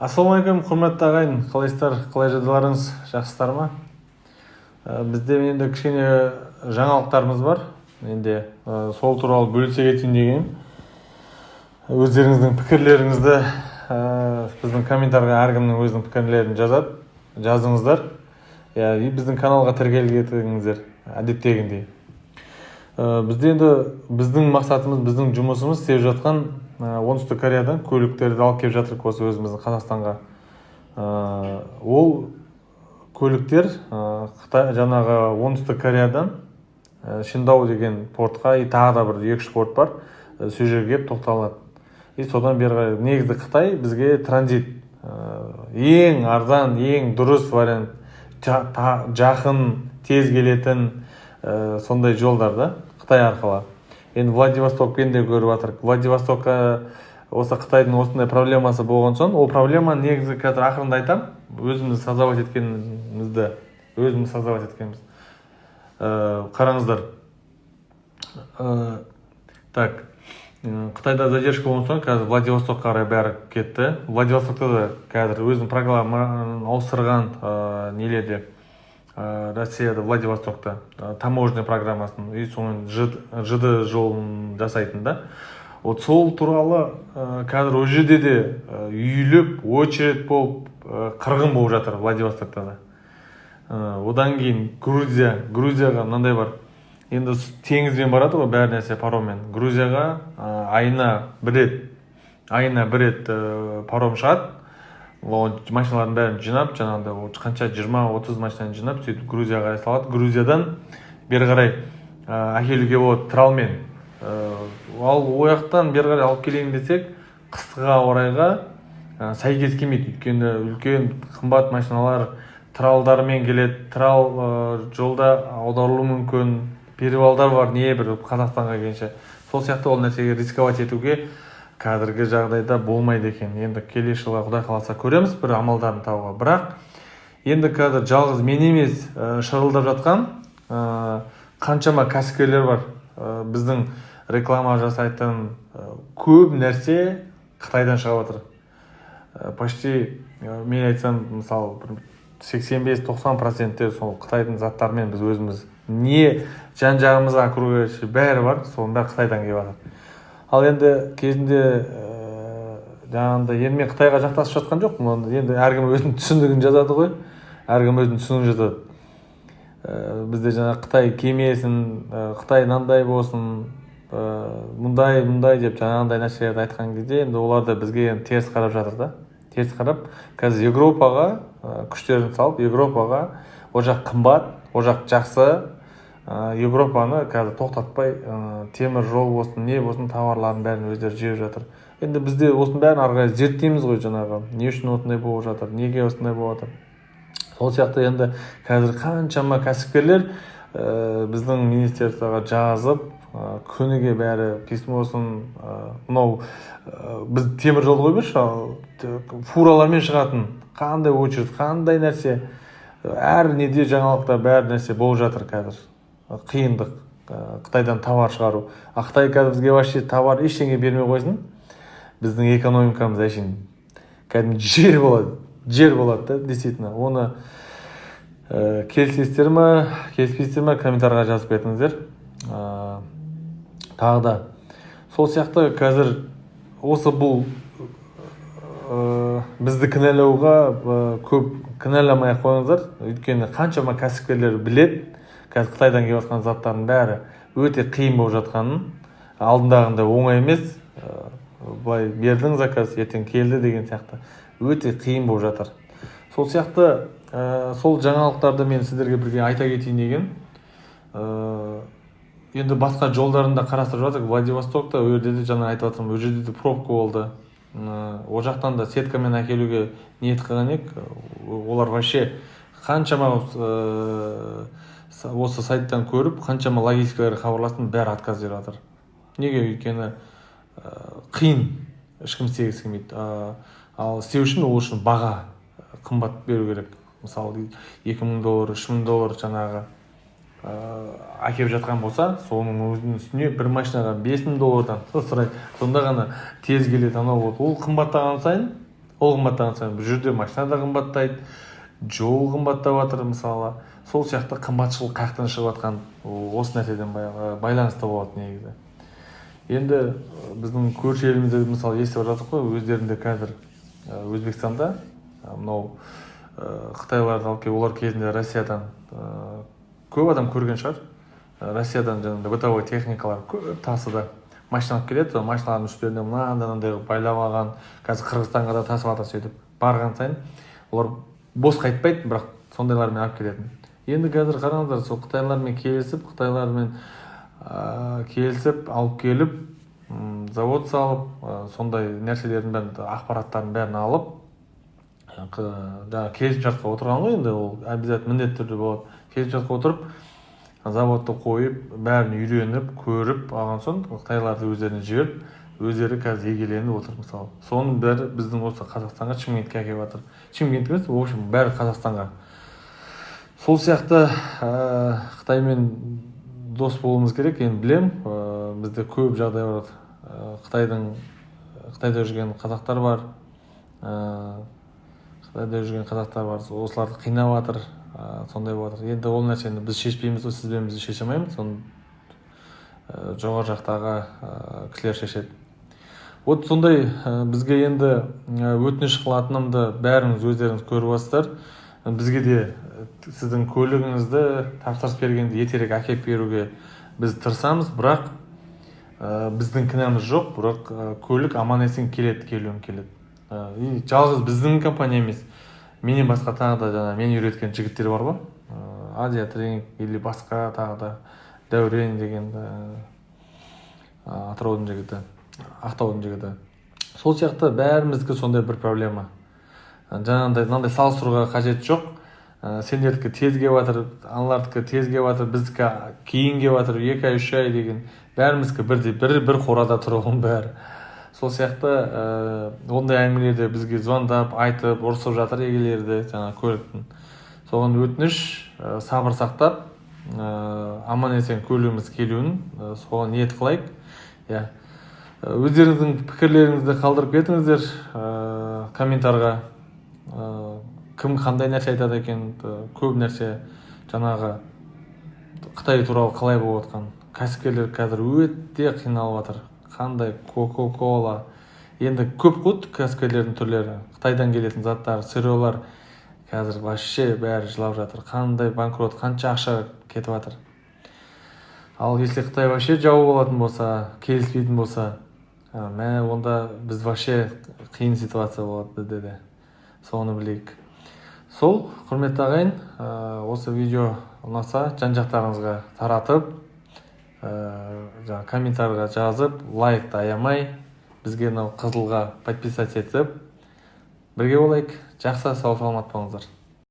Ассалаумағалейкум, құрметті ағайын! Қалайсыздар, қалай жағдайларыңыз, жақсысыздар ма? Бізде енді кішкене жаңалықтарымыз бар. Енді сол туралы бөлісе кетейін дегенмін. Өздеріңіздің пікірлеріңізді біздің комментарийға әркімнің өзінің пікірлерін жазады, жазыңыздар, иә. И біздің каналға тіркеліп кетіңіздер әдеттегіндей. Бізде енді біздің мақсатымыз, біздің жұмысымыз істеп жатқан Оңтүстік Кореядан көліктерді алып келіп жатырмық осы өзіміздің Қазақстанға. Ол көліктер Қытай, жаңағы Оңтүстік Кореядан Шиндау деген портқа и тағы да бір екі үш порт бар, сол жерге келіп тоқталады. И содан бері қарай негізі Қытай бізге транзит, ең арзан, ең дұрыс вариант, жақын, тез келетін сондай жолдар да Қытай арқылы. Енді Владивостокпен де көріп жатырмық. Владивостокқа осы Қытайдың осындай проблемасы болған соң, ол проблеманы негізі қазір ақырында айтамын, өзіміз создавать еткенімізді, өзіміз создавать еткенбіз. Қараңыздар, так, Қытайда задержка болған соң, қазір Владивостокқа қарай бәрі кетті. Владивостокта да қазір өзінің программасын ауыстырған, нелерде, Россияда, Владивостокта таможня программасын и соның ЖД жолын жасайтын да. Вот сол туралы қазір ол жерде де үйіліп, очередь болып, қырғын болып жатыр Владивостокта да. Одан кейін Грузия. Грузияға мынандай бар енді, теңізбен барады ғой бәр нәрсе, пароммен. Грузияға айына бір рет, айына бір рет паром шығады. Ол машиналардың бәрін жинап, жаңағыдай ол қанша, 20-30 машинаны жинап, сөйтіп Грузияға қарай салады. Грузиядан бері қарай әкелуге болады тралмен. Ал ол жақтан бері қарай алып келейін десек, қысқы орайға сәйкес келмейді, өйткені үлкен қымбат машиналар тралдармен келеді. Трал жолда аударылуы мүмкін, перевалдар бар, не бір Қазақстанға келгенше. Сол сияқты ол нәрсеге рисковать етуге қазіргі жағдайда болмайды екен. Енді келесі жылға, құдай қаласа, көреміз бір амалдарын табуға. Бірақ енді қазір жалғыз мен емес, шырылдап жатқан қаншама кәсіпкерлер бар. Біздің реклама жасайтын көп нәрсе Қытайдан шығып жатыр. Почти, мен айтсам, мысалы, бір 85-90 проценті сол Қытайдың заттарымен. Біз өзіміз не жан жағымызда, окружающий бәрі бар, соның бәрі Қытайдан келіп жатыр. Ал енді кезінде жаңағындай, енді мен Қытайға жақтасып жатқан жоқпын оны. Енді әркім өзінің түсінігін жазады ғой, әркім өзінің түсінігін жазады. Бізде жаңағы Қытай кемесін, Қытай мынандай болсын, мындай мындай деп жаңағындай нәрселерді айтқан кезде, енді олар да бізге енді теріс қарап жатыр да. Теріс қарап, қазір Европаға күштерін салып, Европаға, ол жақ қымбат, ол жақ жақсы, Европаны қазір тоқтатпай, темір жол болсын, не болсын, товарлардың бәрін өздері жіберіп жатыр. Енді бізде осының бәрін ары қарай зерттейміз ғой, жаңағы не үшін осындай болып жатыр, неге осындай болып жатыр. Сол сияқты енді қазір қаншама кәсіпкерлер біздің министерствоға жазып, күніге бәрі письмосын, мынау біз темір жолды қой берші, ал фуралармен шығатын қандай очередь, қандай нәрсе, әр неде, жаңалықта бәр нәрсе болып жатыр. Қазір қиындық Қытайдан товар шығару. А Қытай қазір бізге вообще товар ештеңе бермей қойсын, біздің экономикамыз әшейін кәдімгі жер болады, жер болады да, действительно. Оны келісесіздер ма, келіспейсіздер ма, комментарийға жазып кетіңіздер. Тағы да сол сияқты қазір осы бұл бізді кінәлауға көп кінәламай ақ қойыңыздар, өйткені қаншама кәсіпкерлер біледі қазір Қытайдан келіп жатқан заттардың бәрі өте қиын болып жатқанын, алдындағындай оңай емес, былай бердің заказ, ертең келді деген сияқты, өте қиын болып жатыр. Сол сияқты сол жаңалықтарды мен сіздерге бірге айта кетейін деген. Енді басқа жолдарын да қарастырып жатырмық. Владивостокта, ол жерде де жаңа айтып жатырмын, ол жерде де пробка болды. Ол жақтан да сеткамен әкелуге ниет қылған едік. Олар вообще қаншама осы сайттан көріп, қаншама логистикаларға хабарластым, бәрі отказ беріп жатыр. Неге? Өйткені қиын, ешкім істегісі келмейді. Ал істеу үшін, ол үшін баға қымбат беру керек. Мысалы, 2000 доллар, 3000 доллар жаңағы әкеліп жатқан болса, соның өзінің үстіне бір машинаға 5000 доллардан сұрайды, сонда ғана тез келеді анау. Вот ол қымбаттаған сайын Ол қымбаттаған сайын бұл жерде машина да қымбаттайды, жол қымбаттап жатыр. Мысалы, сол сияқты қымбатшылық қай жақтан шығып жатқан, осы нәрседен байланысты болады негізі. Енді біздің көрші елімізде, мысалы, естіп жатырмық қой, өздерінде қазір Өзбекстанда мынау қытайларды алып келіп, олар кезінде Россиядан, көп адам көрген шығар, Россиядан жаңағыдай бытовой техникалар көп тасыды, машина алып келеді. Сол машиналардың үстеріне мынандай мынандай қылып байлап алған. Қазір Қырғызстанға да тасып жатыр. Сөйтіп барған сайын олар бос қайтпайды, бірақ сондайлармен алып келетін. Енді қазір қараңыздар, сол қытайлармен келісіп, қытайлармен келісіп алып келіп, завод салып, сондай нәрселердің бәрін, ақпараттардың бәрін алып, жаңағы келісімшартқа отырған ғой. Енді ол обязательно, міндетті түрде болады. Келісімшартқа отырып, заводты қойып, бәрін үйреніп, көріп алған соң, қытайларды өздеріне жіберіп, өздері қазір егеленіп отыр. Мысалы, соның бәрі біздің осы Қазақстанға, Шымкентке әкеліп жатыр. Шымкент емес, в общем, бәрі Қазақстанға. Сол сияқты Қытаймен дос болуымыз керек. Енді білем, бізде көп жағдай бар. Қытайда жүрген қазақтар бар, Қытайда жүрген қазақтар бар, осыларды қинап жатыр, сондай болып жатыр. Енді ол нәрсені біз шешпейміз ғой, сіз бен біз шеше алмаймыз соны, жоғары жақтағы кісілер шешеді. Вот сондай. Бізге енді өтініш қылатынымды бәріңіз өздеріңіз көріп жатсыздар. Бізге де сіздің көлігіңізді тапсырыс бергенде ертерек әкеліп беруге біз тырысамыз, бірақ біздің кінәміз жоқ. Бірақ көлік аман есен келеді, келуін келеді. И жалғыз біздің компания емес, менен басқа тағы да жаңа мен үйреткен жігіттер бар ғой, Азия Тренинг или басқа, тағы да Дәурен деген, Атыраудың жігіті, Ақтаудың жігіті. Сол сияқты бәріміздікі сондай бір проблема. Жаңағындай мынандай салыстыруға қажет жоқ: сендердікі тез келіп жатыр, аналардікі тез келіп жатыр, біздікі кейін келіп жатыр, 2 ай, 3 ай деген. Бәріміздікі бірдей, бір қорада тұр оның бәрі. Сол сияқты ондай әңгімелерді бізге звондап айтып, ұрысып жатыр егелері де жаңағы көліктің. Соған өтініш, сабыр сақтап, аман есен көлігіміз келуін, соған ниет қылайық, иә. Өздеріңіздің пікірлеріңізді қалдырып кетіңіздер комментарға. Кім қандай нәрсе айтады екен? Көп нәрсе жаңағы Қытай туралы қалай болып жатқан, кәсіпкерлер қазір өте қиналып жатыр. Қандай Кока Кола, енді көп қой кәсіпкерлердің түрлері, Қытайдан келетін заттар, сырьелар, қазір вообще бәрі жылап жатыр. Қандай банкрот, қанша ақша кетіп жатыр. Ал если Қытай вообще жауып алатын болса, келіспейтін болса, мә, онда біз вообще қиын ситуация болады бізде де, соны білейік. Сол, құрметті ағайын, осы видео ұнаса, жан жақтарыңызға таратып, жаңағы комментарийға жазып, лайкты аямай, бізге мынау қызылға подписаться етіп, бірге болайық. Жақсы, сау саламат болыңыздар.